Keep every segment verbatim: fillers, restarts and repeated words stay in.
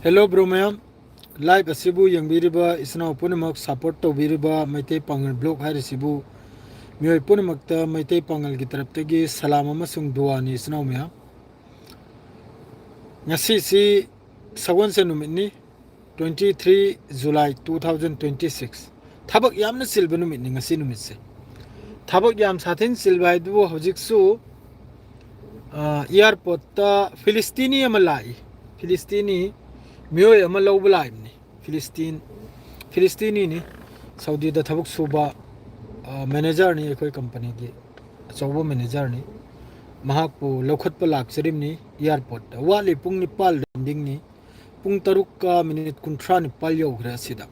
Hello bro ꯃꯌꯥꯝ, live ꯑꯁꯤꯕꯨ ꯌꯦꯡꯕꯤꯔꯤꯕ ꯏꯆꯤꯟ ꯏꯅꯥꯎ ꯄꯨꯝꯅꯃꯛ, support ꯇꯧꯕꯤꯔꯤꯕ ꯃꯩꯇꯩ ꯄꯥꯉꯜ blog ꯍꯥꯏꯔꯤꯁꯤꯕꯨ, ꯃꯤꯑꯣꯏ ꯄꯨꯝꯅꯃꯛꯇ ꯃꯩꯇꯩ ꯄꯥꯉꯜꯒꯤ ꯇꯔꯞꯇꯒꯤ ꯁꯂꯥꯝ ꯑꯃꯁꯨꯡ ꯗꯨꯋꯥꯅꯤ ꯏꯆꯤꯟ ꯏꯅꯥꯎ ꯃꯌꯥꯝ꯫ ꯉꯁꯤꯁꯤ ꯁꯒꯣꯜꯁꯦꯟ ꯅꯨꯃꯤꯠꯅꯤ, twenty three July two thousand twenty six꯫ ꯊꯕꯛ ꯌꯥꯝꯅ ꯆꯤꯜꯕ ꯅꯨꯃꯤꯠꯅꯤ ꯉꯁꯤ ꯅꯨꯃꯤꯠꯁꯦ꯫ ꯊꯕꯛ ꯌꯥꯝ ꯁꯥꯊꯤꯅ ꯆꯤꯜꯕ ꯍꯥꯏꯗꯨꯕꯨ, ꯍꯧꯖꯤꯛꯁꯨ ꯑ, airport ꯇ ꯐꯤꯂꯤꯁꯇꯤꯅꯤ ꯑꯃ ꯂꯥꯛꯏ꯫ ꯐꯤꯂꯤꯁꯇꯤꯅꯤ ꯃꯤꯑꯣꯏ ꯑꯃ ꯂꯧꯕ ꯂꯥꯛꯏꯕꯅꯤ꯫ ꯐꯤꯂꯤꯁꯇꯤꯟ, ꯐꯤꯂꯤꯁꯇꯤꯅꯤꯅꯤ꯫ ꯁꯥꯎꯗꯤꯗ ꯊꯕꯛ ꯁꯨꯕ, ꯑ, manager ꯅꯤ, ꯑꯩꯈꯣꯏ company ꯒꯤ ꯑꯆꯧꯕ manager ꯅꯤ꯫ ꯃꯍꯥꯛꯄꯨ ꯂꯧꯈꯠꯄ ꯂꯥꯛꯆꯔꯤꯕꯅꯤ airport ꯇ꯫ ꯋꯥꯠꯂꯤ ꯄꯨꯡ ꯅꯤꯄꯥꯜ landing ꯅꯤ꯫ ꯄꯨꯡ ꯇꯔꯨꯛꯀ minute ꯀꯨꯟꯊ꯭ꯔꯥ ꯅꯤꯄꯥꯜ ꯌꯧꯈ꯭ꯔꯦ ꯑꯁꯤꯗ꯫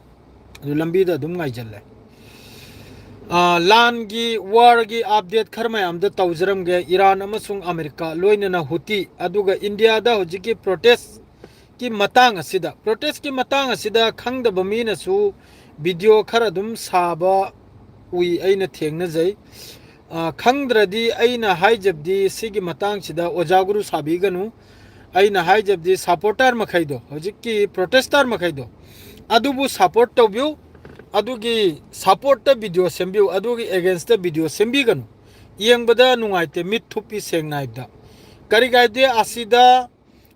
ꯑꯗꯨ ꯂꯝꯕꯤꯗ ꯑꯗꯨꯝ ꯉꯥꯏꯖꯜꯂꯦ꯫ ꯑ, ꯂꯥꯟꯒꯤ, war ꯒꯤ update ꯈꯔ ꯃꯌꯥꯝꯗ ꯇꯧꯖꯔꯝꯒꯦ꯫ ꯏꯔꯥꯟ ꯑꯃꯁꯨꯡ ꯑꯃꯦꯔꯤꯀꯥ, ꯂꯣꯏꯅꯅ ꯍꯨꯇꯤ, ꯑꯗꯨꯒ ꯏꯟꯗꯤꯌꯥꯗ ꯍꯧꯖꯤꯛꯀꯤ protest ꯀꯤ ꯃꯇꯥꯡ ꯑꯁꯤꯗ, protest ꯀꯤ ꯃꯇꯥꯡ ꯑꯁꯤꯗ ꯈꯪꯗꯕ ꯃꯤꯅꯁꯨ video ꯈꯔ ꯑꯗꯨꯝ ꯁꯥꯕ ꯎꯏ, ꯑꯩꯅ ꯊꯦꯡꯅꯖꯩ꯫ ꯑ, ꯈꯪꯗ꯭ꯔꯗꯤ ꯑꯩꯅ ꯍꯥꯏꯖꯕꯗꯤ ꯁꯤꯒꯤ ꯃꯇꯥꯡꯁꯤꯗ ꯑꯣꯖꯥ ꯒꯨꯔꯨ ꯁꯥꯕꯤꯒꯅꯨ꯫ ꯑꯩꯅ ꯍꯥꯏꯖꯕꯗꯤ supporter ꯃꯈꯩꯗꯣ, ꯍꯧꯖꯤꯛꯀꯤ protester ꯃꯈꯩꯗꯣ, ꯑꯗꯨꯕꯨ support ꯇꯧꯕꯤꯌꯨ꯫ ꯑꯗꯨꯒꯤ support ꯇ video ꯁꯦꯝꯕꯤꯌꯨ, ꯑꯗꯨꯒꯤ against ꯇ video ꯁꯦꯝꯕꯤꯒꯅꯨ꯫ ꯌꯦꯡꯕꯗ ꯅꯨꯡꯉꯥꯏꯇꯦ, ꯃꯤꯠ ꯊꯨꯞꯄꯤ ꯁꯦꯡꯅ ꯍꯥꯏꯕꯗ꯫ ꯀꯔꯤꯒꯤ ꯍꯥꯏꯗꯤ ꯑꯁꯤꯗ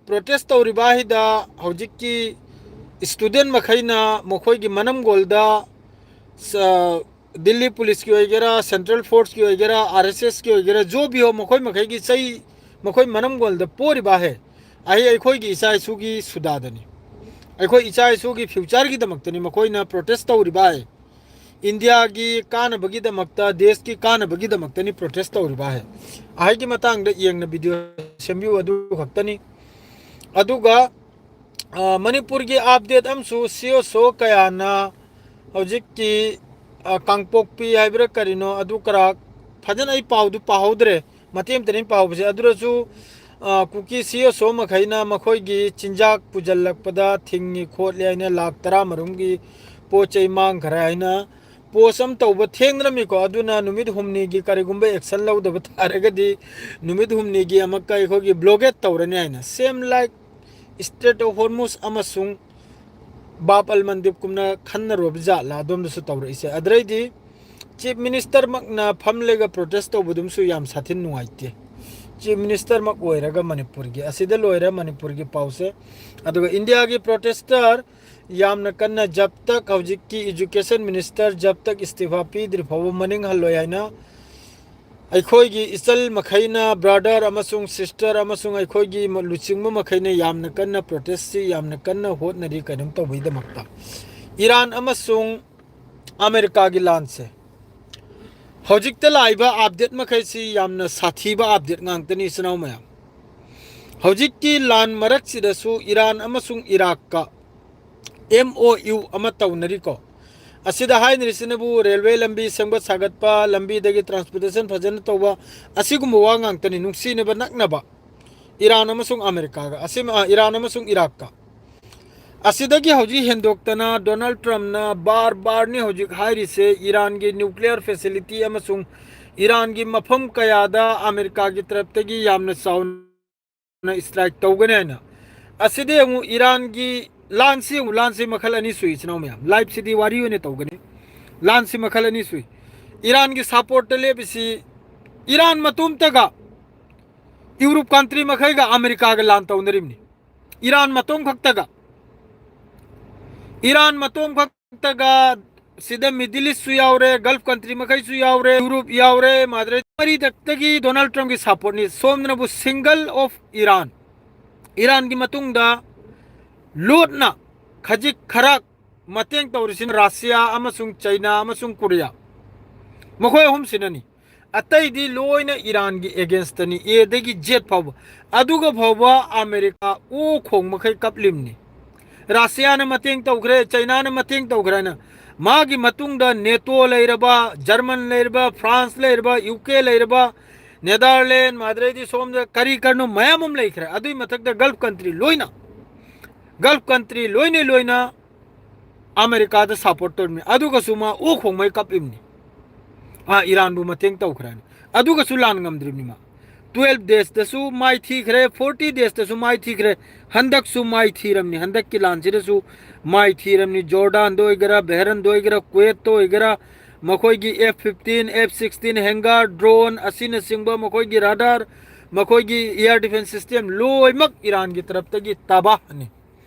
protest ꯇꯧꯔꯤꯕ ꯍꯥꯏꯗ ꯍꯧꯖꯤꯛꯀꯤ student ꯃꯈꯩꯅ ꯃꯈꯣꯏꯒꯤ ꯃꯅꯝꯒꯣꯜꯗ, ꯑ, ꯗꯤꯜꯂꯤ ꯄꯨꯂꯤꯁꯀꯤ ꯑꯣꯏꯒꯦꯔꯥ, central force ꯀꯤ ꯑꯣꯏꯒꯦꯔꯥ, ꯑꯥꯔ ꯑꯦꯁ ꯑꯦꯁ ꯀꯤ ꯑꯣꯏꯒꯦꯔꯥ, ꯖꯣ ꯕꯤ ꯍꯣ, ꯃꯈꯣꯏ ꯃꯈꯩꯒꯤ ꯆꯩ, ꯃꯈꯣꯏ ꯃꯅꯝꯒꯣꯜꯗ ꯄꯣꯔꯤꯕ ꯍꯦ, ꯑꯩ, ꯑꯩꯈꯣꯏꯒꯤ ꯏꯆꯥ ꯏꯁꯨꯒꯤ ꯁꯨꯗꯥꯗꯅꯤ꯫ ꯑꯩꯈꯣꯏ ꯏꯆꯥ ꯏꯁꯨꯒꯤ future ꯒꯤꯗꯃꯛꯇꯅꯤ ꯃꯈꯣꯏꯅ protest ꯇꯧꯔꯤꯕ ꯍꯥꯏ꯫ ꯏꯟꯗꯤꯌꯥꯒꯤ ꯀꯥꯟꯅꯕꯒꯤꯗꯃꯛꯇ, ꯗꯦꯁꯀꯤ ꯀꯥꯟꯅꯕꯒꯤꯗꯃꯛꯇꯅꯤ protest ꯇꯧꯔꯤꯕ ꯍꯥꯏ꯫ ꯑꯍꯩꯒꯤ ꯃꯇꯥꯡꯗ ꯌꯦꯡꯅ video ꯁꯦꯝꯕꯤꯌꯨ, ꯑꯗꯨ ꯈꯛꯇꯅꯤ꯫ ꯑꯗꯨꯒ, ꯑ, ꯃꯅꯤꯄꯨꯔꯒꯤ update ꯑꯃꯁꯨ ꯁꯤ ꯑꯣ ꯁꯣ ꯀꯌꯥꯅ ꯍꯧꯖꯤꯛꯀꯤ, ꯑ, ꯀꯥꯡꯄꯣꯛꯄꯤ ꯍꯥꯏꯕ꯭ꯔꯥ ꯀꯔꯤꯅꯣ, ꯑꯗꯨ ꯈꯔ ꯐꯖꯅ ꯑꯩ ꯄꯥꯎꯗꯨ ꯄꯥꯍꯧꯗ꯭ꯔꯦ, ꯃꯇꯦꯛ ꯑꯃꯇꯅꯤ ꯄꯥꯍꯧꯕꯁꯦ꯫ ꯑꯗꯨꯗꯁꯨ, ꯑ, ꯀꯨꯀꯤ ꯁꯤ ꯑꯣ ꯁꯣ ꯃꯈꯩꯅ ꯃꯈꯣꯏꯒꯤ ꯆꯤꯟꯖꯥꯛ ꯄꯨꯁꯤꯜꯂꯛꯄꯗ ꯊꯤꯡꯉꯤ ꯈꯣꯠꯂꯤ ꯍꯥꯏꯅ ꯂꯥꯛ ꯇꯔꯥ ꯃꯔꯨꯝꯒꯤ ꯄꯣꯠ ꯆꯩ ꯃꯥꯡꯈ꯭ꯔꯦ ꯍꯥꯏꯅ post ꯑꯃ ꯇꯧꯕ ꯊꯦꯡꯅꯔꯝꯃꯤꯀꯣ꯫ ꯑꯗꯨꯅ ꯅꯨꯃꯤꯠ ꯍꯨꯝꯅꯤꯒꯤ ꯀꯔꯤꯒꯨꯝꯕ action ꯂꯧꯗꯕ ꯇꯥꯔꯒꯗꯤ ꯅꯨꯃꯤꯠ ꯍꯨꯝꯅꯤꯒꯤ ꯑꯃꯨꯛꯀ ꯑꯩꯈꯣꯏꯒꯤ blockade ꯇꯧꯔꯅꯤ ꯍꯥꯏꯅ, same like Strait of Hormuz ꯑꯃꯁꯨꯡ ꯕꯥꯕ ꯑꯜ ꯃꯟꯗꯤꯞ ꯀꯨꯝꯅ ꯈꯟꯅꯔꯨꯕ ꯖꯥꯠꯂ ꯑꯗꯣꯝꯗꯁꯨ ꯇꯧꯔꯛꯏꯁꯦ? ꯑꯗꯨꯗꯩꯗꯤ Chief Minister ꯃꯛꯅ ꯐꯝꯂꯒ protest ꯇꯧꯕꯗꯨꯝꯁꯨ ꯌꯥꯝ ꯁꯥꯊꯤꯟ ꯅꯨꯡꯉꯥꯏꯇꯦ꯫ Chief Minister ꯃꯛ ꯑꯣꯏꯔꯒ ꯃꯅꯤꯄꯨꯔꯒꯤ, ꯑꯁꯤꯗ ꯂꯣꯏꯔꯦ ꯃꯅꯤꯄꯨꯔꯒꯤ ꯄꯥꯎꯁꯦ꯫ ꯑꯗꯨꯒ ꯏꯟꯗꯤꯌꯥꯒꯤ protester ꯌꯥꯝꯅ ꯀꯟꯅ ꯖꯕ ꯇꯛ, ꯍꯧꯖꯤꯛꯀꯤ education minister ꯖꯕ ꯇꯛ ꯏꯁꯇꯤꯐꯥ ꯄꯤꯗ꯭ꯔꯤ ꯐꯥꯎꯕ ꯃꯅꯤꯡ ꯍꯜꯂꯣꯏ ꯍꯥꯏꯅ ꯑꯩꯈꯣꯏꯒꯤ ꯏꯆꯜ ꯃꯈꯩꯅ, brother ꯑꯃꯁꯨꯡ sister ꯑꯃꯁꯨꯡ ꯑꯩꯈꯣꯏꯒꯤ ꯂꯨꯆꯤꯡꯕ ꯃꯈꯩꯅ ꯌꯥꯝꯅ ꯀꯟꯅ protest ꯁꯤ ꯌꯥꯝꯅ ꯀꯟꯅ ꯍꯣꯠꯅꯔꯤ ꯀꯩꯅꯣꯝ ꯇꯧꯕꯒꯤꯗꯃꯛꯇ꯫ ꯏꯔꯥꯟ ꯑꯃꯁꯨꯡ ꯑꯃꯦꯔꯤꯀꯥꯒꯤ ꯂꯥꯟꯁꯦ ꯍꯧꯖꯤꯛꯇ ꯂꯥꯛꯏꯕ update ꯃꯈꯩꯁꯤ ꯌꯥꯝꯅ ꯁꯥꯊꯤꯕ update ꯉꯥꯛꯇꯅꯤ, ꯏꯆꯤꯟ ꯏꯅꯥꯎ ꯃꯌꯥꯝ꯫ ꯍꯧꯖꯤꯛꯀꯤ ꯂꯥꯟ ꯃꯔꯛꯁꯤꯗꯁꯨ ꯏꯔꯥꯟ ꯑꯃꯁꯨꯡ ꯏꯔꯥꯛꯀ M O U ꯑꯃ ꯇꯧꯅꯔꯤꯀꯣ꯫ ꯑꯁꯤꯗ ꯍꯥꯏꯅꯔꯤꯁꯤꯅꯕꯨ railway ꯂꯝꯕꯤ ꯁꯦꯝꯒꯠ ꯁꯥꯒꯠꯄ, ꯂꯝꯕꯤꯗꯒꯤ transportation ꯐꯖꯅ ꯇꯧꯕ, ꯑꯁꯤꯒꯨꯝꯕ ꯋꯥ ꯉꯥꯛꯇꯅꯤ꯫ ꯅꯨꯡꯁꯤꯅꯕ ꯅꯛꯅꯕ ꯏꯔꯥꯟ ꯑꯃꯁꯨꯡ ꯑꯃꯦꯔꯤꯀꯥꯒ, ꯑꯁꯤ, ꯑ, ꯏꯔꯥꯟ ꯑꯃꯁꯨꯡ ꯏꯔꯥꯛꯀ꯫ ꯑꯁꯤꯗꯒꯤ ꯍꯧꯖꯤꯛ ꯍꯦꯟꯗꯣꯛꯇꯅ ꯗꯣꯅꯥꯜꯗ ꯇ꯭ꯔꯝꯞꯅ ꯕꯥꯔ ꯕꯥꯔꯅꯤ ꯍꯧꯖꯤꯛ ꯍꯥꯏꯔꯤꯁꯦ, ꯏꯔꯥꯟꯒꯤ nuclear facility ꯑꯃꯁꯨꯡ ꯏꯔꯥꯟꯒꯤ ꯃꯐꯝ ꯀꯌꯥꯗ ꯑꯃꯦꯔꯤꯀꯥꯒꯤ ꯇꯔꯞꯇꯒꯤ ꯌꯥꯝꯅ ꯆꯥꯎꯅ strike ꯇꯧꯒꯅꯤ ꯍꯥꯏꯅ꯫ ꯑꯁꯤꯗꯤ ꯑꯃꯨꯛ ꯏꯔꯥꯟꯒꯤ ꯂꯥꯟꯁꯤ ꯑꯃꯨꯛ, ꯂꯥꯟꯁꯤ ꯃꯈꯜ ꯑꯅꯤ ꯁꯨꯏ, ꯏꯆꯤꯟ ꯏꯅꯥꯎ ꯃꯌꯥꯝ꯫ Live ꯁꯤꯗꯤ ꯋꯥꯔꯤ ꯑꯣꯏꯅ ꯇꯧꯒꯅꯤ꯫ ꯂꯥꯟꯁꯤ ꯃꯈꯜ ꯑꯅꯤ ꯁꯨꯏ꯫ ꯏꯔꯥꯟꯒꯤ support ꯇ ꯂꯦꯞꯄꯤꯁꯤ ꯏꯔꯥꯟ ꯃꯇꯣꯝꯇꯒ, Europe country ꯃꯈꯩꯒ ꯑꯃꯦꯔꯤꯀꯥꯒ ꯂꯥꯟ ꯇꯧꯅꯔꯤꯕꯅꯤ꯫ ꯏꯔꯥꯟ ꯃꯇꯣꯝ ꯈꯛꯇꯒ, ꯏꯔꯥꯟ ꯃꯇꯣꯝ ꯈꯛꯇꯒ, ꯁꯤꯗ Middle East ꯁꯨ ꯌꯥꯎꯔꯦ, Gulf country ꯃꯈꯩꯁꯨ ꯌꯥꯎꯔꯦ, Europe ꯌꯥꯎꯔꯦ, ꯃꯥꯗ꯭ꯔꯦ ꯃꯔꯤꯗꯛꯇꯒꯤ ꯗꯣꯅꯥꯜꯗ ꯇ꯭ꯔꯝꯞꯀꯤ support ꯅꯤ꯫ ꯁꯣꯝꯗꯅꯕꯨ single of Iran, ꯏꯔꯥꯟꯒꯤ ꯃꯇꯨꯡꯗ ꯂꯣꯠꯅ ꯈꯖꯤꯛ ꯈꯔ ꯃꯇꯦꯡ ꯇꯧꯔꯤꯁꯤꯅ ꯔꯁꯤꯌꯥ ꯑꯃꯁꯨꯡ ꯆꯩꯅꯥ ꯑꯃꯁꯨꯡ ꯀꯣꯔꯤꯌꯥ, ꯃꯈꯣꯏ ꯑꯍꯨꯝꯁꯤꯅꯅꯤ꯫ ꯑꯇꯩꯗꯤ ꯂꯣꯏꯅ ꯏꯔꯥꯟꯒꯤ against ꯅꯤ, A ꯗꯒꯤ Z ꯐꯥꯎꯕ꯫ ꯑꯗꯨꯒ ꯐꯥꯎꯕ ꯑꯃꯦꯔꯤꯀꯥ ꯑꯣ ꯈꯣꯡ ꯃꯈꯩ ꯀꯞꯂꯤꯕꯅꯤ꯫ ꯔꯁꯤꯌꯥꯅ ꯃꯇꯦꯡ ꯇꯧꯈ꯭ꯔꯦ, ꯆꯩꯅꯥꯅ ꯃꯇꯦꯡ ꯇꯧꯈ꯭ꯔꯦꯅ꯫ ꯃꯥꯒꯤ ꯃꯇꯨꯡꯗ NATO ꯂꯩꯔꯕ, German ꯂꯩꯔꯕ, France ꯂꯩꯔꯕ, U K ꯂꯩꯔꯕ, Netherlands, ꯃꯥꯗ꯭ꯔꯩꯗꯤ ꯁꯣꯝꯗ ꯀꯔꯤ ꯀꯔꯤꯅꯣ ꯃꯌꯥꯝ ꯑꯃ ꯂꯩꯈ꯭ꯔꯦ꯫ ꯑꯗꯨꯒꯤ ꯃꯊꯛꯇ Gulf country ꯂꯣꯏꯅ, Gulf country ꯂꯣꯏꯅ ꯂꯣꯏꯅ ꯑꯃꯦꯔꯤꯀꯥꯗ support ꯇꯧꯔꯤꯕꯅꯤ꯫ ꯑꯗꯨꯒꯁꯨ ꯃꯥ ꯑꯣ ꯈꯣꯡꯃꯩ ꯀꯞꯂꯤꯕꯅꯤ꯫ ꯑꯥ, ꯏꯔꯥꯟꯕꯨ ꯃꯇꯦꯡ ꯇꯧꯈ꯭ꯔꯅꯤ꯫ ꯑꯗꯨꯒꯁꯨ ꯂꯥꯟ ꯉꯝꯗ꯭ꯔꯤꯕꯅꯤ ꯃꯥ꯫ twelve days ꯇꯁꯨ ꯃꯥꯏ ꯊꯤꯈ꯭ꯔꯦ, forty days ꯇꯁꯨ ꯃꯥꯏ ꯊꯤꯈ꯭ꯔꯦ, ꯍꯟꯗꯛꯁꯨ ꯃꯥꯏ ꯊꯤꯔꯝꯅꯤ꯫ ꯍꯟꯗꯛꯀꯤ ꯂꯥꯟꯁꯤꯗꯁꯨ ꯃꯥꯏ ꯊꯤꯔꯝꯅꯤ꯫ ꯖꯣꯔꯗꯥꯟꯗ ꯑꯣꯏꯒꯦꯔꯥ, ꯕꯦꯍꯔꯟꯗ ꯑꯣꯏꯒꯦꯔꯥ, ꯀꯨꯋꯦꯠꯇ ꯑꯣꯏꯒꯦꯔꯥ, ꯃꯈꯣꯏꯒꯤ F fifteen, F sixteen hangar, drone ꯑꯁꯤꯅꯆꯤꯡꯕ, ꯃꯈꯣꯏꯒꯤ radar, ꯃꯈꯣꯏꯒꯤ air defense system ꯂꯣꯏꯅꯃꯛ ꯏꯔꯥꯟꯒꯤ ꯇꯔꯞꯇꯒꯤ ꯇꯕꯥꯍꯅꯤ꯫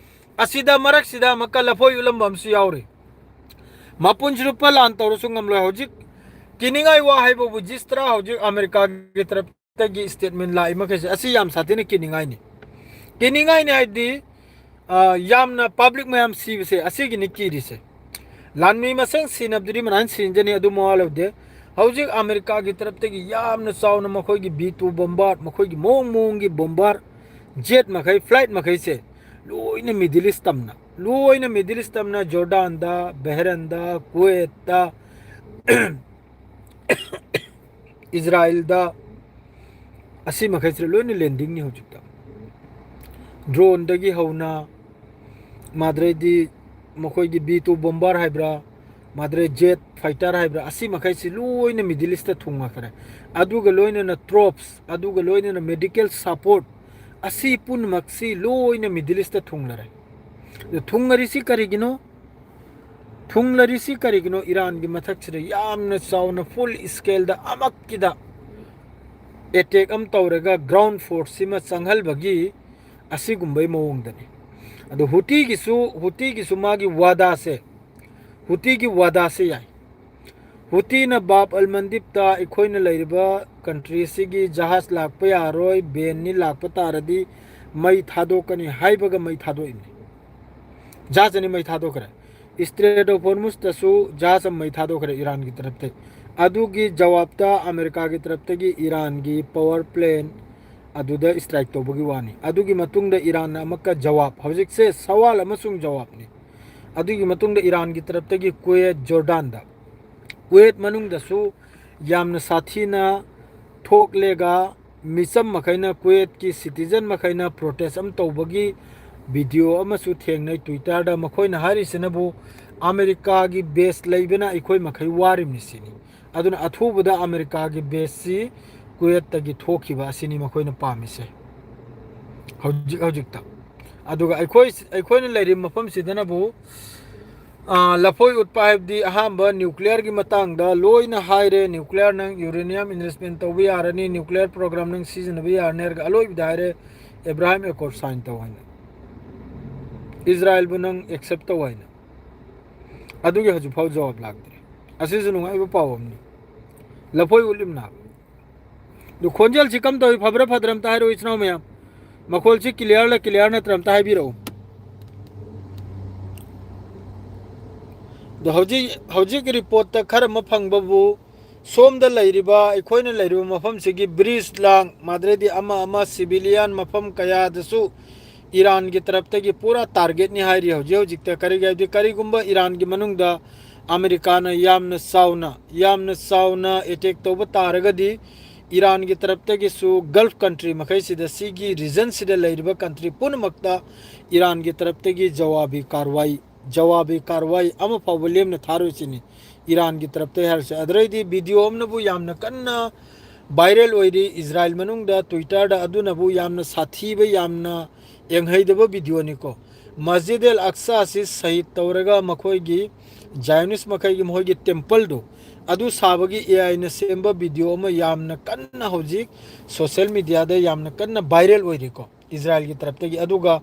ꯑꯁꯤꯗ ꯃꯔꯛꯁꯤꯗ ꯑꯃꯨꯛꯀ ꯂꯐꯣꯏ ꯎꯠꯂꯝꯕ ꯑꯃꯁꯨ ꯌꯥꯎꯔꯤ꯫ ꯃꯄꯨꯟꯁꯤ ꯂꯨꯄꯥ ꯂꯥꯟ ꯇꯧꯔꯁꯨ ꯉꯝꯂꯣꯏ꯫ ꯍꯧꯖꯤꯛ ꯀꯤꯅꯤꯡꯉꯥꯏ ꯋꯥ ꯍꯥꯏꯕꯕꯨ ꯖꯤꯁꯇ꯭ꯔꯥ ꯍꯧꯖꯤꯛ ꯑꯃꯦꯔꯤꯀꯥꯒꯤ ꯇꯔꯞꯇꯒꯤ statement ꯂꯥꯛꯏ ꯃꯈꯩꯁꯦ ꯑꯁꯤ ꯌꯥꯝ ꯁꯥꯊꯤꯅ ꯀꯤꯅꯤꯡꯉꯥꯏꯅꯤ꯫ ꯀꯤꯅꯤꯡꯉꯥꯏꯅꯤ ꯍꯥꯏꯗꯤ, ꯑ, ꯌꯥꯝꯅ public ꯃꯌꯥꯝ ꯁꯤꯕꯁꯦ ꯑꯁꯤꯒꯤꯅꯤ ꯀꯤꯔꯤꯁꯦ꯫ ꯂꯥꯟꯃꯤ ꯃꯁꯦꯟ ꯁꯤꯅꯕꯗꯨꯗꯤ ꯃꯅꯥꯟ ꯁꯤꯅꯖꯅꯤ, ꯑꯗꯨ ꯃꯋꯥ ꯂꯧꯗꯦ꯫ ꯍꯧꯖꯤꯛ ꯑꯃꯦꯔꯤꯀꯥꯒꯤ ꯇꯔꯞꯇꯒꯤ ꯌꯥꯝꯅ ꯆꯥꯎꯅ ꯃꯈꯣꯏꯒꯤ B two bomber, ꯃꯈꯣꯏꯒꯤ ꯃꯑꯣꯡ ꯃꯑꯣꯡꯒꯤ bomber, jet ꯃꯈꯩ, flight ꯃꯈꯩꯁꯦ ꯂꯣꯏꯅ Middle East ꯇꯝꯅ, ꯂꯣꯏꯅ Middle East ꯇꯝꯅ ꯖꯣꯔꯗꯥꯟꯗ, ꯕꯦꯍꯔꯟꯗ, ꯀꯨꯋꯦꯠꯇ, ꯏꯖꯔꯥꯏꯜꯗ, ꯑꯁꯤ ꯃꯈꯩꯁꯤꯗ ꯂꯣꯏꯅ landingꯅꯤ ꯍꯧꯖꯤꯛꯇ꯫ Droneꯗꯒꯤ ꯍꯧꯅ, ꯃꯥꯗ꯭ꯔꯩꯗꯤ ꯃꯈꯣꯏꯒꯤ B two bomber ꯍꯥꯏꯕ꯭ꯔꯥ, ꯃꯥꯗ꯭ꯔꯩ jet fighter ꯍꯥꯏꯕ꯭ꯔꯥ, ꯑꯁꯤ ꯃꯈꯩꯁꯤ ꯂꯣꯏꯅ Middle Eastꯇ ꯊꯨꯡꯉꯛꯈ꯭ꯔꯦ꯫ ꯑꯗꯨꯒ ꯂꯣꯏꯅꯅ troops, ꯑꯗꯨꯒ ꯂꯣꯏꯅꯅ medical support, ꯑꯁꯤ ꯄꯨꯝꯅꯃꯛꯁꯤ ꯂꯣꯏꯅ Middle Eastꯇ ꯊꯨꯡꯂꯔꯦ꯫ ꯑꯗ ꯊꯨꯡꯉꯔꯤꯁꯤ ꯀꯔꯤꯒꯤꯅꯣ? ꯊꯨꯡꯂꯔꯤꯁꯤ ꯀꯔꯤꯒꯤꯅꯣ? ꯏꯔꯥꯟꯒꯤ ꯃꯊꯛꯁꯤꯗ ꯌꯥꯝꯅ ꯆꯥꯎꯅ full scaleꯗ ꯑꯃꯛꯀꯤꯗ attack ꯑꯃ ꯇꯧꯔꯒ ground forceꯁꯤꯃ ꯆꯪꯍꯜꯕꯒꯤ ꯑꯁꯤꯒꯨꯝꯕꯩ ꯃꯑꯣꯡꯗꯅꯤ꯫ ꯑꯗꯣ ꯍꯨꯇꯤꯒꯤꯁꯨ, ꯍꯨꯇꯤꯒꯤꯁꯨ ꯃꯥꯒꯤ ꯋꯥꯗꯥꯁꯦ, ꯍꯨꯇꯤꯒꯤ ꯋꯥꯗꯥꯁꯦ ꯌꯥꯏ꯫ ꯍꯨꯇꯤꯅ ꯕꯥꯕ ꯑꯜ ꯃꯟꯗꯤꯞꯇ ꯑꯩꯈꯣꯏꯅ ꯂꯩꯔꯤꯕ countryꯁꯤꯒꯤ ꯖꯍꯥꯖ ꯂꯥꯛꯄ ꯌꯥꯔꯣꯏ, banꯅꯤ, ꯂꯥꯛꯄ ꯇꯥꯔꯗꯤ ꯃꯩ ꯊꯥꯗꯣꯛꯀꯅꯤ ꯍꯥꯏꯕꯒ ꯃꯩ ꯊꯥꯗꯣꯛꯏꯕꯅꯤ꯫ ꯖꯍꯥꯖ ꯑꯅꯤ ꯃꯩ ꯊꯥꯗꯣꯛꯈ꯭ꯔꯦ꯫ Strait of Hormuzꯇꯁꯨ ꯖꯍꯥꯖ ꯑꯃ ꯃꯩ ꯊꯥꯗꯣꯛꯈ꯭ꯔꯦ ꯏꯔꯥꯟꯒꯤ ꯇꯔꯞꯇꯒꯤ꯫ ꯑꯗꯨꯒꯤ ꯖꯋꯥꯕꯇ ꯑꯃꯦꯔꯤꯀꯥꯒꯤ ꯇꯔꯞꯇꯒꯤ ꯏꯔꯥꯟꯒꯤ power plant ꯑꯗꯨꯗ strike ꯇꯧꯕꯒꯤ ꯋꯥꯅꯤ꯫ ꯑꯗꯨꯒꯤ ꯃꯇꯨꯡꯗ ꯏꯔꯥꯟꯅ ꯑꯃꯨꯛꯀ ꯖꯋꯥꯕ, ꯍꯧꯖꯤꯛꯁꯦ ꯁꯋꯥꯜ ꯑꯃꯁꯨꯡ ꯖꯋꯥꯕꯅꯤ꯫ ꯑꯗꯨꯒꯤ ꯃꯇꯨꯡꯗ ꯏꯔꯥꯟꯒꯤ ꯇꯔꯞꯇꯒꯤ ꯀꯨꯋꯦꯠ, ꯖꯣꯔꯗꯥꯟꯗ, ꯀꯨꯋꯦꯠ ꯃꯅꯨꯡꯗꯁꯨ ꯌꯥꯝꯅ ꯁꯥꯊꯤꯅ ꯊꯣꯛꯂꯦꯒ ꯃꯤꯆꯝ ꯃꯈꯩꯅ, ꯀꯨꯋꯦꯠꯀꯤ citizen ꯃꯈꯩꯅ protest ꯑꯃ ꯇꯧꯕꯒꯤ video ꯑꯃꯁꯨ ꯊꯦꯡꯅꯩ Twitterꯗ꯫ ꯃꯈꯣꯏꯅ ꯍꯥꯏꯔꯤꯁꯤꯅꯕꯨ ꯑꯃꯦꯔꯤꯀꯥꯒꯤ base ꯂꯩꯕꯅ ꯑꯩꯈꯣꯏ ꯃꯈꯩ ꯋꯥꯔꯤꯕꯅꯤ ꯁꯤꯅꯤ꯫ ꯑꯗꯨꯅ ꯑꯊꯨꯕꯗ ꯑꯃꯦꯔꯤꯀꯥꯒꯤ baseꯁꯤ ꯀꯨꯋꯦꯠꯇꯒꯤ ꯊꯣꯛꯈꯤꯕ ꯑꯁꯤꯅꯤ ꯃꯈꯣꯏꯅ ꯄꯥꯝꯃꯤꯁꯦ ꯍꯧꯖꯤꯛ ꯍꯧꯖꯤꯛꯇ꯫ ꯑꯗꯨꯒ ꯑꯩꯈꯣꯏ, ꯑꯩꯈꯣꯏꯅ ꯂꯩꯔꯤꯕ ꯃꯐꯝꯁꯤꯗꯅꯕꯨ, ꯑꯥ, ꯂꯐꯣꯏ ꯎꯠꯄ ꯍꯥꯏꯕꯗꯤ ꯑꯍꯥꯟꯕ ꯅ꯭ꯌꯨꯀ꯭ꯂꯤꯌꯔꯒꯤ ꯃꯇꯥꯡꯗ ꯂꯣꯏꯅ ꯍꯥꯏꯔꯦ, ꯅ꯭ꯌꯨꯀ꯭ꯂꯤꯌꯔ ꯅꯪ ꯌꯨꯔꯦꯅꯤꯌꯝ ꯏꯟꯚꯦꯁ꯭ꯠꯃꯦꯟ ꯇꯧꯕ ꯌꯥꯔꯅꯤ, ꯅ꯭ꯌꯨꯀ꯭ꯂꯤꯌꯔ ꯄ꯭ꯔꯣꯒ꯭ꯔꯥꯝ ꯅꯪ ꯁꯤꯖꯤꯟꯅꯕ ꯌꯥꯔꯅꯤ ꯍꯥꯏꯔꯒ ꯑꯂꯣꯏꯕꯗ ꯍꯥꯏꯔꯦ, ꯑꯦꯕ꯭ꯔꯥꯍꯥꯝ ꯑꯦꯀꯣꯔꯗ ꯁꯥꯏꯟ ꯇꯧ ꯍꯥꯏꯅ, ꯏꯖꯔꯥꯏꯜꯕꯨ ꯅꯪ ꯑꯦꯛꯁꯦꯞ ꯇꯧ ꯍꯥꯏꯅ꯫ ꯑꯗꯨꯒꯤ ꯍꯧꯖꯤꯛꯐꯥꯎ ꯖꯋꯥꯕ ꯂꯥꯛꯇ꯭ꯔꯤ꯫ ꯑꯁꯤꯁꯨ ꯅꯨꯡꯉꯥꯏꯕ ꯄꯥꯎ ꯑꯃꯅꯤ꯫ ꯂꯐꯣꯏ ꯎꯠꯂꯤꯝꯅ꯫ ꯑꯗꯨ ꯈꯣꯟꯖꯦꯜꯁꯤ ꯀꯝ ꯇꯧꯏ, ꯐꯕ꯭ꯔꯥ ꯐꯗ꯭ꯔꯥ ꯑꯝꯇ ꯍꯥꯏꯔꯛꯑꯣ ꯏꯆꯤꯟ ꯏꯅꯥꯎ ꯃꯌꯥꯝ꯫ ꯃꯈꯣꯜꯁꯤ ꯀ꯭ꯂꯤꯌꯥꯔꯂ ꯀ꯭ꯂꯤꯌꯥꯔ ꯅꯠꯇ꯭ꯔꯥ ꯑꯝꯇ ꯍꯥꯏꯕꯤꯔꯛꯎ꯫ ꯑꯗꯣ ꯍꯧꯖꯤꯛ, ꯍꯧꯖꯤꯛ ꯔꯤꯄꯣꯔꯠꯇ ꯈꯔ ꯑꯃ ꯐꯪꯕꯕꯨ, ꯁꯣꯝꯗ ꯂꯩꯔꯤꯕ, ꯑꯩꯈꯣꯏꯅ ꯂꯩꯔꯤꯕ ꯃꯐꯝꯁꯤꯒꯤ ꯕ꯭ꯔꯤꯖ ꯂꯥꯡ, ꯃꯥꯗ꯭ꯔꯦꯗꯤ ꯑꯃ ꯑꯃ ꯁꯤꯚꯤꯂꯤꯌꯟ ꯃꯐꯝ ꯀꯌꯥꯗꯁꯨ ꯏꯔꯥꯟꯒꯤ ꯇꯔꯞꯇꯒꯤ ꯄꯨꯔꯥ ꯇꯥꯔꯒꯦꯠꯅꯤ ꯍꯥꯏꯔꯤ ꯍꯧꯖꯤꯛ ꯍꯧꯖꯤꯛꯇ꯫ ꯀꯔꯤꯒꯤ ꯍꯥꯏꯕꯗꯤ ꯀꯔꯤꯒꯨꯝꯕ ꯏꯔꯥꯟꯒꯤ ꯃꯅꯨꯡꯗ ꯑꯃꯦꯔꯤꯀꯥꯅ ꯌꯥꯝꯅ ꯆꯥꯎꯅ, ꯌꯥꯝꯅ ꯆꯥꯎꯅ ꯑꯦꯇꯦꯛ ꯇꯧꯕ ꯇꯥꯔꯒꯗꯤ, ꯏꯔꯥꯟꯒꯤ ꯇꯔꯞꯇꯒꯤꯁꯨ ꯒꯜꯐ ꯀꯟꯇ꯭ꯔꯤ ꯃꯈꯩꯁꯤꯗ, ꯁꯤꯒꯤ ꯔꯤꯖꯟꯁꯤꯗ ꯂꯩꯔꯤꯕ ꯀꯟꯇ꯭ꯔꯤ ꯄꯨꯝꯅꯃꯛꯇ ꯏꯔꯥꯟꯒꯤ ꯇꯔꯞꯇꯒꯤ ꯖꯋꯥꯕꯤ ꯀꯥꯔꯋꯥꯏ, ꯖꯋꯥꯕꯤ ꯀꯥꯔꯋꯥꯏ ꯑꯃ ꯐꯥꯎꯕ ꯂꯦꯝꯅ ꯊꯥꯔꯣꯏꯁꯤꯅꯤ ꯏꯔꯥꯟꯒꯤ ꯇꯔꯞꯇꯒꯤ ꯍꯥꯏꯔꯤꯁꯦ꯫ ꯑꯗꯨꯗꯩꯗꯤ ꯚꯤꯗꯤꯑꯣ ꯑꯃꯅꯕꯨ ꯌꯥꯝꯅ ꯀꯟꯅ ꯚꯥꯏꯔꯦꯜ ꯑꯣꯏꯔꯤ ꯏꯖꯔꯥꯏꯜ ꯃꯅꯨꯡꯗ, ꯇ꯭ꯋꯤꯇꯔꯗ, ꯑꯗꯨꯅꯕꯨ ꯌꯥꯝꯅ ꯁꯥꯊꯤꯕ, ꯌꯥꯝꯅ ꯌꯦꯡꯍꯩꯗꯕ ꯚꯤꯗꯤꯑꯣꯅꯤꯀꯣ꯫ ꯃꯁꯖꯤꯗ ꯑꯦꯜ ꯑꯛꯁꯥ ꯑꯁꯤ ꯁꯍꯤꯗ ꯇꯧꯔꯒ ꯃꯈꯣꯏꯒꯤ ꯖꯥꯏꯑꯣꯅꯤꯁ ꯃꯈꯩꯒꯤ ꯃꯈꯣꯏꯒꯤ ꯇꯦꯝꯄꯜꯗꯣ ꯑꯗꯨ ꯁꯥꯕꯒꯤ ꯑꯦ ꯑꯥꯏꯅ ꯁꯦꯝꯕ ꯚꯤꯗꯤꯑꯣ ꯑꯃ ꯌꯥꯝꯅ ꯀꯟꯅ ꯍꯧꯖꯤꯛ ꯁꯣꯁꯤꯌꯦꯜ ꯃꯦꯗꯤꯌꯥꯗ ꯌꯥꯝꯅ ꯀꯟꯅ ꯚꯥꯏꯔꯦꯜ ꯑꯣꯏꯔꯤꯀꯣ ꯏꯖꯔꯥꯏꯜꯒꯤ ꯇꯔꯞꯇꯒꯤ꯫ ꯑꯗꯨꯒ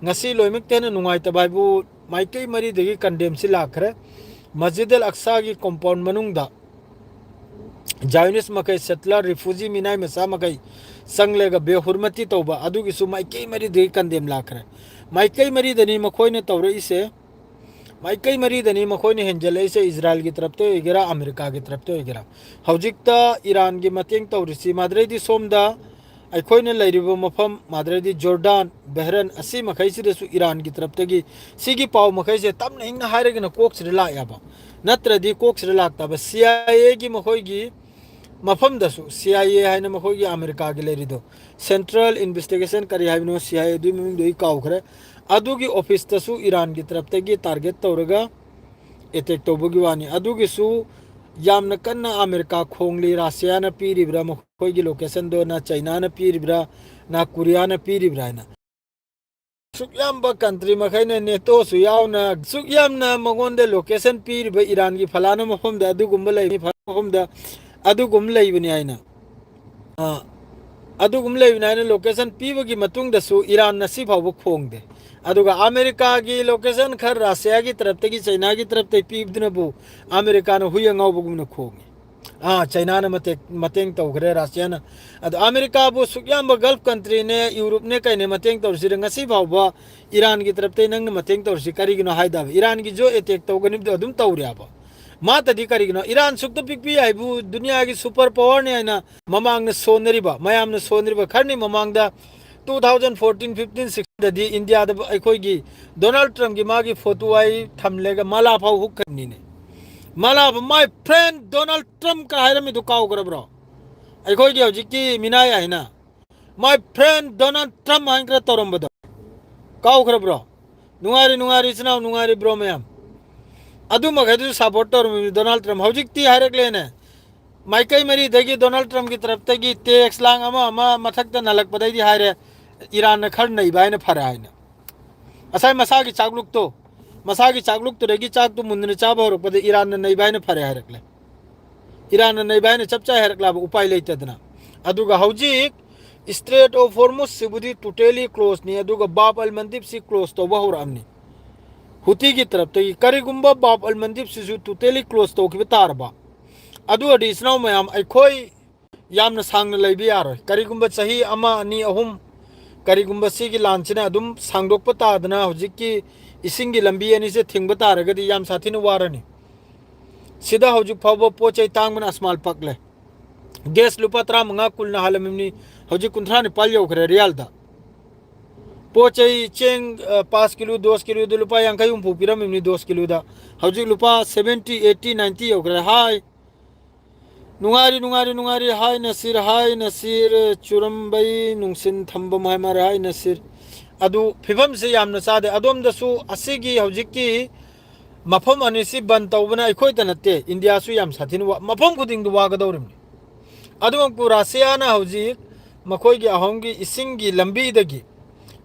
ꯉꯁꯤ ꯂꯣꯏꯅꯃꯛꯇ ꯍꯦꯟꯅ ꯅꯨꯡꯉꯥꯏꯇꯕ ꯍꯥꯏꯕꯨ ꯃꯥꯏꯀꯩ ꯃꯔꯤꯗꯒꯤ ꯀꯟꯗꯦꯝꯁꯤ ꯂꯥꯛꯈ꯭ꯔꯦ꯫ ꯃꯁꯖꯤꯗ ꯑꯦꯜ ꯑꯛꯁꯥꯒꯤ ꯀꯣꯝꯄꯥꯎꯟ ꯃꯅꯨꯡꯗ ꯖꯥꯏꯑꯣꯅꯤꯁ ꯃꯈꯩ, ꯁꯦꯇꯂꯔ, ꯔꯤꯐ꯭ꯌꯨꯖꯤ, ꯃꯤꯅꯥꯏ ꯃꯆꯥ ꯃꯈꯩ ꯆꯪꯂꯒ ꯕꯦꯍꯨꯔꯃꯇꯤ ꯇꯧꯕ ꯑꯗꯨꯒꯤꯁꯨ ꯃꯥꯏꯀꯩ ꯃꯔꯤꯗꯒꯤ ꯀꯟꯗꯦꯝ ꯂꯥꯛꯈ꯭ꯔꯦ꯫ ꯃꯥꯏꯀꯩ ꯃꯔꯤꯗꯅꯤ ꯃꯈꯣꯏꯅ ꯇꯧꯔꯛꯏꯁꯦ꯫ ꯃꯥꯏꯀꯩ ꯃꯔꯤꯗꯅꯤ ꯃꯈꯣꯏꯅ ꯍꯦꯟꯖꯜꯂꯛꯏꯁꯦ, ꯏꯖꯔꯥꯏꯜꯒꯤ ꯇꯔꯞꯇ ꯑꯣꯏꯒꯦꯔꯥ, ꯑꯃꯦꯔꯤꯀꯥꯒꯤ ꯇꯔꯞꯇ ꯑꯣꯏꯒꯦꯔꯥ꯫ ꯍꯧꯖꯤꯛꯇ ꯏꯔꯥꯟꯒꯤ ꯃꯇꯦꯡ ꯇꯧꯔꯤꯁꯤ, ꯃꯥꯗ꯭ꯔꯩꯗꯤ ꯁꯣꯝꯗ ꯑꯩꯈꯣꯏꯅ ꯂꯩꯔꯤꯕ ꯃꯐꯝ, ꯃꯥꯗ꯭ꯔꯩꯗꯤ ꯖꯣꯔꯗꯥꯟ, ꯕꯍꯔꯦꯟ, ꯑꯁꯤ ꯃꯈꯩꯁꯤꯗꯁꯨ ꯏꯔꯥꯟꯒꯤ ꯇꯔꯞꯇꯒꯤ ꯁꯤꯒꯤ ꯄꯥꯎ ꯃꯈꯩꯁꯦ ꯇꯞꯅ ꯏꯪꯅ ꯍꯥꯏꯔꯒꯅ ꯀꯣꯛꯁꯤꯗ ꯂꯥꯛꯑꯦꯕ, ꯅꯠꯇ꯭ꯔꯗꯤ ꯀꯣꯛꯁꯤꯗ ꯂꯥꯛꯇꯕ꯫ ꯁꯤ ꯑꯥꯏ ꯑꯦꯒꯤ ꯃꯈꯣꯏꯒꯤ ꯃꯐꯝꯗꯁꯨ, ꯁꯤ ꯑꯥꯏ ꯑꯦ ꯍꯥꯏꯅ ꯃꯈꯣꯏꯒꯤ ꯑꯃꯦꯔꯤꯀꯥꯒꯤ ꯂꯩꯔꯤꯗꯣ, ꯁꯦꯟꯇ꯭ꯔꯦꯜ ꯏꯟꯚꯦꯁꯇꯤꯒꯦꯁꯟ ꯀꯔꯤ ꯍꯥꯏꯕꯅꯣ, ꯁꯤ ꯑꯥꯏ ꯑꯦ ꯑꯗꯨꯒꯤ ꯃꯃꯤꯡꯗꯣ ꯑꯩ ꯀꯥꯎꯈ꯭ꯔꯦ, ꯑꯗꯨꯒꯤ ꯑꯣꯐꯤꯁꯇꯁꯨ ꯏꯔꯥꯟꯒꯤ ꯇꯔꯞꯇꯒꯤ ꯇꯥꯔꯒꯦꯠ ꯇꯧꯔꯒ ꯑꯦꯇꯦꯛ ꯇꯧꯕꯒꯤ ꯋꯥꯅꯤ꯫ ꯑꯗꯨꯒꯤꯁꯨ ꯌꯥꯝꯅ ꯀꯟꯅ ꯑꯃꯦꯔꯤꯀꯥ ꯈꯣꯡꯂꯤ, ꯔꯁꯤꯌꯥꯅ ꯄꯤꯔꯤꯕ꯭ꯔꯥ, ꯃꯈꯣꯏ ꯑꯩꯈꯣꯏꯒꯤ locationꯗꯣ ꯅ ꯆꯩꯅꯥꯅ ꯄꯤꯔꯤꯕ꯭ꯔꯥ, ꯅ ꯀꯣꯔꯤꯌꯥꯅ ꯄꯤꯔꯤꯕ꯭ꯔꯥ ꯍꯥꯏꯅ꯫ ꯁꯨꯛ ꯌꯥꯝꯕ country ꯃꯈꯩꯅ NATOꯁꯨ ꯌꯥꯎꯅ ꯁꯨꯛ ꯌꯥꯝꯅ ꯃꯉꯣꯟꯗ location ꯄꯤꯔꯤꯕ ꯏꯔꯥꯟꯒꯤ ꯐꯂꯥꯅ ꯃꯐꯝꯗ ꯑꯗꯨꯒꯨꯝꯕ ꯂꯩꯕꯅꯤ, ꯐꯂꯥꯅ ꯃꯐꯝꯗ ꯑꯗꯨꯒꯨꯝꯕ ꯂꯩꯕꯅꯤ ꯍꯥꯏꯅ꯫ ꯑ, ꯑꯗꯨꯒꯨꯝꯕ ꯂꯩꯕꯅꯤ ꯍꯥꯏꯅ location ꯄꯤꯕꯒꯤ ꯃꯇꯨꯡꯗꯁꯨ ꯏꯔꯥꯟ ꯉꯁꯤ ꯐꯥꯎꯕ ꯈꯣꯡꯗꯦ꯫ ꯑꯗꯨꯒ ꯑꯃꯦꯔꯤꯀꯥꯒꯤ location ꯈꯔ ꯔꯁꯤꯌꯥꯒꯤ ꯇꯔꯞꯇꯒꯤ, ꯆꯩꯅꯥꯒꯤ ꯇꯔꯞꯇꯒꯤ ꯄꯤꯕꯗꯨꯅꯕꯨ ꯑꯃꯦꯔꯤꯀꯥꯅ ꯍꯨꯏ ꯑꯉꯥꯎꯕꯒꯨꯝꯅ ꯈꯣꯡꯉꯤ꯫ ꯑꯥ, ꯆꯩꯅꯥꯅ ꯃꯇꯦꯛ-, ꯃꯇꯦꯡ ꯇꯧꯈ꯭ꯔꯦ ꯔꯁꯤꯌꯥꯅ꯫ ꯑꯗꯣ ꯑꯃꯦꯔꯤꯀꯥꯕꯨ ꯁꯨꯛ ꯌꯥꯝꯕ Gulf countryꯅꯦ, Europeꯅꯦ, ꯀꯩꯅꯦ ꯃꯇꯦꯡ ꯇꯧꯔꯤꯁꯤꯗ ꯉꯁꯤ ꯐꯥꯎꯕ ꯏꯔꯥꯟꯒꯤ ꯇꯔꯞꯇꯩ ꯅꯪꯅ ꯃꯇꯦꯡ ꯇꯧꯔꯤꯁꯤ ꯀꯔꯤꯒꯤꯅꯣ ꯍꯥꯏꯗꯕ? ꯏꯔꯥꯟꯒꯤꯁꯨ attack ꯇꯧꯒꯅꯤꯕꯗꯣ ꯑꯗꯨꯝ ꯇꯧꯔꯦꯕ꯫ ꯃꯥꯇꯗꯤ ꯀꯔꯤꯒꯤꯅꯣ? ꯏꯔꯥꯟ ꯁꯨꯛꯇ ꯄꯤꯛꯄꯤ ꯍꯥꯏꯕꯨ ꯗꯨꯅꯤꯌꯥꯒꯤ super powerꯅꯤ ꯍꯥꯏꯅ ꯃꯃꯥꯡꯗ ꯁꯣꯟꯅꯔꯤꯕ, ꯃꯌꯥꯝꯅ ꯁꯣꯟꯅꯔꯤꯕ ꯈꯔꯅꯤ ꯃꯃꯥꯡꯗ two thousand fourteen, fifteen, sixteenꯗꯗꯤ ꯏꯟꯗꯤꯌꯥꯗ ꯑꯩꯈꯣꯏꯒꯤ ꯗꯣꯅꯥꯜꯗ ꯇ꯭ꯔꯝꯞꯀꯤ ꯃꯥꯒꯤ photo ꯑꯩ ꯊꯝꯂꯒ ꯃꯥꯂꯥ ꯐꯥꯎ ꯍꯨꯛꯈ꯭ꯔꯕꯅꯤꯅꯦ꯫ Malai, "My friend Donald Trump" ꯀ ꯍꯥꯏꯔꯝꯃꯤꯗꯨ ꯀꯥꯎꯈ꯭ꯔꯕ꯭ꯔꯣ? ꯑꯩꯈꯣꯏꯒꯤ ꯍꯧꯖꯤꯛꯀꯤ ꯃꯤꯅꯥꯏ ꯍꯥꯏꯅ "My friend Donald Trump" ꯍꯥꯏꯅ ꯈꯔ ꯇꯧꯔꯝꯕꯗꯣ ꯀꯥꯎꯈ꯭ꯔꯕ꯭ꯔꯣ? ꯅꯨꯡꯉꯥꯏꯔꯤ, ꯅꯨꯡꯉꯥꯏꯔꯤ, ꯏꯆꯤꯟ ꯏꯅꯥꯎ, ꯅꯨꯡꯉꯥꯏꯔꯤꯕ꯭ꯔꯣ ꯃꯌꯥꯝ? ꯑꯗꯨ ꯃꯈꯩꯗꯨꯁꯨ support ꯇꯧꯔꯝꯃꯤꯕꯅꯤ ꯗꯣꯅꯥꯜꯗ ꯇ꯭ꯔꯝꯞ꯫ ꯍꯧꯖꯤꯛꯇꯤ ꯍꯥꯏꯔꯛꯂꯦꯅꯦ, ꯃꯥꯏꯀꯩ ꯃꯔꯤꯗꯒꯤ ꯗꯣꯅꯥꯜꯗ ꯇ꯭ꯔꯝꯞꯀꯤ ꯇꯔꯞꯇꯒꯤ text ꯂꯥꯡ ꯑꯃ ꯑꯃ ꯃꯊꯛꯇ ꯅꯜꯂꯛꯄꯗꯩꯗꯤ ꯍꯥꯏꯔꯦ, ꯏꯔꯥꯟꯅ ꯈꯔ ꯅꯩꯕ ꯍꯥꯏꯅ ꯐꯔꯦ ꯍꯥꯏꯅ꯫ ꯉꯁꯥꯏ ꯃꯁꯥꯒꯤ ꯆꯥꯛꯂꯨꯛꯇꯣ, ꯃꯁꯥꯒꯤ ꯆꯥꯛꯂꯨꯛꯇꯨꯗꯒꯤ ꯆꯥꯛꯇꯨ ꯃꯨꯟꯗꯅ ꯆꯥꯕ ꯍꯧꯔꯛꯄꯗ ꯏꯔꯥꯟꯅ ꯅꯩꯕ ꯍꯥꯏꯅ ꯐꯔꯦ ꯍꯥꯏꯔꯛꯂꯦ꯫ ꯏꯔꯥꯟꯅ ꯅꯩꯕ ꯍꯥꯏꯅ ꯆꯞ ꯆꯥꯏ ꯍꯥꯏꯔꯛꯂꯕ, ꯎꯄꯥꯏ ꯂꯩꯇꯗꯅ꯫ ꯑꯗꯨꯒ ꯍꯧꯖꯤꯛ Strait of Hormuzꯁꯤꯕꯨꯗꯤ totally closeꯅꯤ, ꯑꯗꯨꯒ ꯕꯥꯕ ꯑꯜ ꯃꯟꯗꯤꯞꯁꯤ close ꯇꯧꯕ ꯍꯧꯔꯛꯑꯕꯅꯤ ꯍꯨꯇꯤꯒꯤ ꯇꯔꯞꯇꯒꯤ꯫ ꯀꯔꯤꯒꯨꯝꯕ ꯕꯥꯕ ꯑꯜ ꯃꯟꯗꯤꯞꯁꯤꯁꯨ totally close ꯇꯧꯈꯤꯕ ꯇꯥꯔꯕ, ꯑꯗꯨ ꯑꯣꯏꯔꯗꯤ ꯏꯆꯤꯟ ꯏꯅꯥꯎ ꯃꯌꯥꯝ, ꯑꯩꯈꯣꯏ ꯌꯥꯝꯅ ꯁꯥꯡꯅ ꯂꯩꯕ ꯌꯥꯔꯣꯏ꯫ ꯀꯔꯤꯒꯨꯝꯕ ꯆꯍꯤ ꯑꯃ, ꯑꯅꯤ, ꯑꯍꯨꯝ, ꯀꯔꯤꯒꯨꯝꯕ ꯁꯤꯒꯤ ꯂꯥꯟꯁꯤꯅ ꯑꯗꯨꯝ ꯁꯥꯡꯗꯣꯛꯄ ꯇꯥꯗꯅ ꯍꯧꯖꯤꯛꯀꯤ ꯏꯁꯤꯡꯒꯤ ꯂꯝꯕꯤ ꯑꯅꯤꯁꯦ ꯊꯤꯡꯕ ꯇꯥꯔꯒꯗꯤ ꯌꯥꯝ ꯁꯥꯊꯤꯅ ꯋꯥꯔꯅꯤ꯫ ꯁꯤꯗ ꯍꯧꯖꯤꯛ ꯐꯥꯎꯕ ꯄꯣꯠ ꯆꯩ ꯇꯥꯡꯕꯅ ꯑꯁꯃꯥꯜ ꯄꯛꯂꯦ꯫ Gas ꯂꯨꯄꯥ ꯇꯔꯥꯃꯉꯥ ꯀꯨꯟꯅ ꯍꯥꯜꯂꯝꯃꯤꯕꯅꯤ, ꯍꯧꯖꯤꯛ ꯀꯨꯟꯊ꯭ꯔꯥ ꯅꯤꯄꯥꯜ ꯌꯧꯈ꯭ꯔꯦ ꯔꯤꯌꯥꯜꯗ꯫ ꯄꯣꯠ ꯆꯩ ꯆꯦꯡ, ꯑ, ꯄꯥꯁ ꯀꯤꯂꯣ, ꯗꯣꯁ ꯀꯤꯂꯣꯗ ꯂꯨꯄꯥ ꯌꯥꯡꯈꯩ ꯍꯨꯝꯐꯨ ꯄꯤꯔꯝꯃꯤꯕꯅꯤ ꯗꯣꯁ ꯀꯤꯂꯣꯗ, ꯍꯧꯖꯤꯛ ꯂꯨꯄꯥ seventy, eighty, ninety ꯌꯧꯈ꯭ꯔꯦ꯫ ꯍꯥꯏ, ꯅꯨꯡꯉꯥꯏꯔꯤ, ꯅꯨꯡꯉꯥꯏꯔꯤ, ꯅꯨꯡꯉꯥꯏꯔꯤ꯫ ꯍꯥꯏ ꯅꯁꯤꯔ, ꯍꯥꯏ ꯅꯁꯤꯔ, ꯆꯨꯔꯝꯕꯩ ꯅꯨꯡꯁꯤꯟ ꯊꯝꯕꯝ ꯍꯥꯏ ꯃꯥꯔꯦ, ꯍꯥꯏ ꯅꯁꯤꯔ꯫ ꯑꯗꯨ ꯐꯤꯕꯝꯁꯦ ꯌꯥꯝꯅ ꯆꯥꯗꯦ꯫ ꯑꯗꯣꯝꯗꯁꯨ ꯑꯁꯤꯒꯤ ꯍꯧꯖꯤꯛꯀꯤ ꯃꯐꯝ ꯑꯅꯤꯁꯤ ꯕꯟ ꯇꯧꯕꯅ ꯑꯩꯈꯣꯏꯗ ꯅꯠꯇꯦ, ꯏꯟꯗꯤꯌꯥꯁꯨ ꯌꯥꯝ ꯁꯥꯊꯤꯅ ꯋꯥ-, ꯃꯐꯝ ꯈꯨꯗꯤꯡꯗ ꯋꯥꯒꯗꯧꯔꯤꯕꯅꯤ꯫ ꯑꯗꯨꯃꯛꯄꯨ ꯔꯁꯤꯌꯥꯅ ꯍꯧꯖꯤꯛ ꯃꯈꯣꯏꯒꯤ ꯑꯍꯨꯝꯒꯤ ꯏꯁꯤꯡꯒꯤ ꯂꯝꯕꯤꯗꯒꯤ,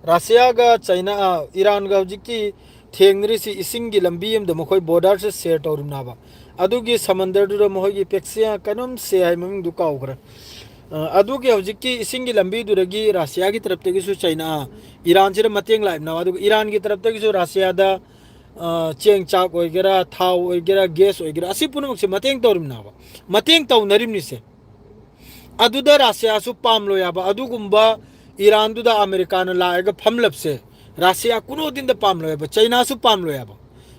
ꯔꯁꯤꯌꯥꯒ ꯆꯩꯅꯥ, ꯑ, ꯏꯔꯥꯟꯒ ꯍꯧꯖꯤꯛꯀꯤ ꯊꯦꯡꯅꯔꯤꯁꯤ ꯏꯁꯤꯡꯒꯤ ꯂꯝꯕꯤ ꯑꯃꯗ, ꯃꯈꯣꯏ ꯕꯣꯔꯗꯔꯁꯦ ꯁꯦꯌꯔ ꯇꯧꯔꯤꯕꯅꯦꯕ꯫ ꯑꯗꯨꯒꯤ ꯁꯃꯟꯗꯔꯗꯨꯗ ꯃꯈꯣꯏꯒꯤ ꯄꯦꯛꯁꯤꯌꯥ ꯀꯩꯅꯣꯝ ꯁꯦ ꯍꯥꯏ, ꯃꯃꯤꯡꯗꯨ ꯀꯥꯎꯈ꯭ꯔꯦ꯫ ꯑ, ꯑꯗꯨꯒꯤ ꯍꯧꯖꯤꯛꯀꯤ ꯏꯁꯤꯡꯒꯤ ꯂꯝꯕꯤꯗꯨꯗꯒꯤ ꯔꯁꯤꯌꯥꯒꯤ ꯇꯔꯞꯇꯒꯤꯁꯨ ꯆꯩꯅꯥ, ꯏꯔꯥꯟꯁꯤꯗ ꯃꯇꯦꯡ ꯂꯥꯛꯏꯕꯅꯦꯕ꯫ ꯑꯗꯨꯒ ꯏꯔꯥꯟꯒꯤ ꯇꯔꯞꯇꯒꯤꯁꯨ ꯔꯁꯤꯌꯥꯗ, ꯑ, ꯆꯦꯡ ꯆꯥꯛ ꯑꯣꯏꯒꯦꯔꯥ, ꯊꯥꯎ ꯑꯣꯏꯒꯦꯔꯥ, ꯒ꯭ꯌꯥꯁ ꯑꯣꯏꯒꯦꯔꯥ, ꯑꯁꯤ ꯄꯨꯝꯅꯃꯛꯁꯦ ꯃꯇꯦꯡ ꯇꯧꯔꯤꯕꯅꯦꯕ꯫ ꯃꯇꯦꯡ ꯇꯧꯅꯔꯤꯕꯅꯤꯁꯦ꯫ ꯑꯗꯨꯗ ꯔꯁꯤꯌꯥꯁꯨ ꯄꯥꯝꯂꯣꯏ ꯍꯥꯏꯕ꯫ ꯑꯗꯨꯒꯨꯝꯕ ꯏꯔꯥꯟꯗꯨꯗ ꯑꯃꯦꯔꯤꯀꯥꯅ ꯂꯥꯛꯑꯒ ꯐꯝꯂꯕꯁꯦ ꯔꯁꯤꯌꯥ ꯀꯨꯅꯣꯗꯤꯟꯗ ꯄꯥꯝꯂꯣꯏ ꯍꯥꯏꯕ, ꯆꯩꯅꯥꯁꯨ ꯄꯥꯝꯂꯣꯏ ꯍꯥꯏꯕ꯫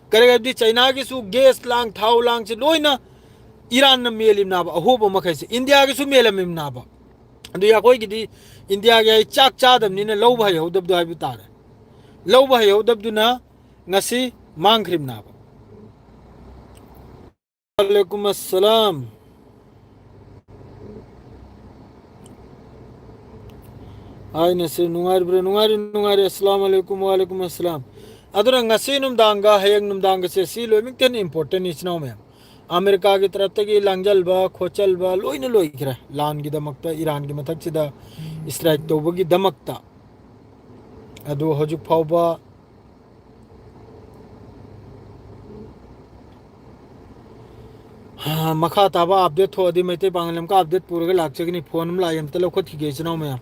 ꯀꯔꯤ ꯍꯥꯏꯕꯗꯤ ꯆꯩꯅꯥꯒꯤꯁꯨ ꯒ꯭ꯌꯥꯁ ꯂꯥꯡ, ꯊꯥꯎ ꯂꯥꯡꯁꯦ ꯂꯣꯏꯅ ꯏꯔꯥꯟꯅ ꯃꯦꯜꯂꯤꯕꯅꯥꯕ, ꯑꯍꯣꯕ ꯃꯈꯩꯁꯦ ꯏꯟꯗꯤꯌꯥꯒꯤꯁꯨ ꯃꯦꯜꯂꯝꯃꯤꯕꯅꯥꯕ꯫ ꯑꯗꯨ ꯑꯩꯈꯣꯏꯒꯤꯗꯤ ꯏꯟꯗꯤꯌꯥꯒꯤ ꯑꯩ ꯆꯥꯛ ꯆꯥꯗꯕꯅꯤꯅ ꯂꯧꯕ ꯍꯩꯍꯧꯗꯕꯗꯣ ꯍꯥꯏꯕ ꯇꯥꯔꯦ꯫ ꯂꯧꯕ ꯍꯩꯍꯧꯗꯕꯗꯨꯅ ꯉꯁꯤ ꯃꯥꯡꯈ꯭ꯔꯤꯕꯅꯥꯕ꯫ ꯋꯥꯂꯦꯀꯨꯝ ꯑꯁꯂꯥꯝ꯫ ꯍꯥꯏꯅꯁꯦ, ꯅꯨꯡꯉꯥꯏꯔꯤꯕ꯭ꯔꯥ? ꯅꯨꯡꯉꯥꯏꯔꯤ, ꯅꯨꯡꯉꯥꯏꯔꯤ꯫ ꯑꯁꯂꯥꯝ ꯑꯂꯩꯀꯨꯝ, ꯋꯥꯂꯦꯀꯨꯝ ꯑꯁꯂꯥꯝ꯫ ꯑꯗꯨꯅ ꯉꯁꯤ ꯅꯨꯡꯗꯥꯡꯒ ꯍꯌꯦꯡ ꯅꯨꯡꯗꯥꯡꯒꯁꯦ ꯁꯤ ꯂꯣꯏꯅꯃꯛꯇ ꯍꯦꯟꯅ ꯏꯝꯄꯣꯔꯇꯦꯟ, ꯏꯆꯤꯟ ꯏꯅꯥꯎ ꯃꯌꯥꯝ꯫ ꯑꯃꯦꯔꯤꯀꯥꯒꯤ ꯇꯔꯞꯇꯒꯤ ꯂꯥꯡꯖꯜꯕ ꯈꯣꯠꯆꯜꯕ ꯂꯣꯏꯅ ꯂꯣꯏꯈ꯭ꯔꯦ, ꯂꯥꯟꯒꯤꯗꯃꯛꯇ, ꯏꯔꯥꯟꯒꯤ ꯃꯊꯛꯁꯤꯗ ꯏꯁꯇ꯭ꯔꯥꯏꯛ ꯇꯧꯕꯒꯤꯗꯃꯛꯇ꯫ ꯑꯗꯨ ꯍꯧꯖꯤꯛ ꯐꯥꯎꯕ ꯃꯈꯥ ꯇꯥꯕ ꯑꯞꯗꯦꯠ ꯊꯣꯛꯑꯗꯤ ꯃꯩꯇꯩ ꯄꯥꯉꯜ ꯂꯝꯀꯥ ꯑꯞꯗꯦꯠ ꯄꯨꯔꯒ ꯂꯥꯛꯆꯒꯅꯤ꯫ ꯐꯣꯟ ꯑꯃ ꯂꯥꯛꯑꯦ, ꯑꯝꯇ ꯂꯧꯈꯠꯈꯤꯒꯦ ꯏꯆꯤꯟ ꯏꯅꯥꯎ ꯃꯌꯥꯝ꯫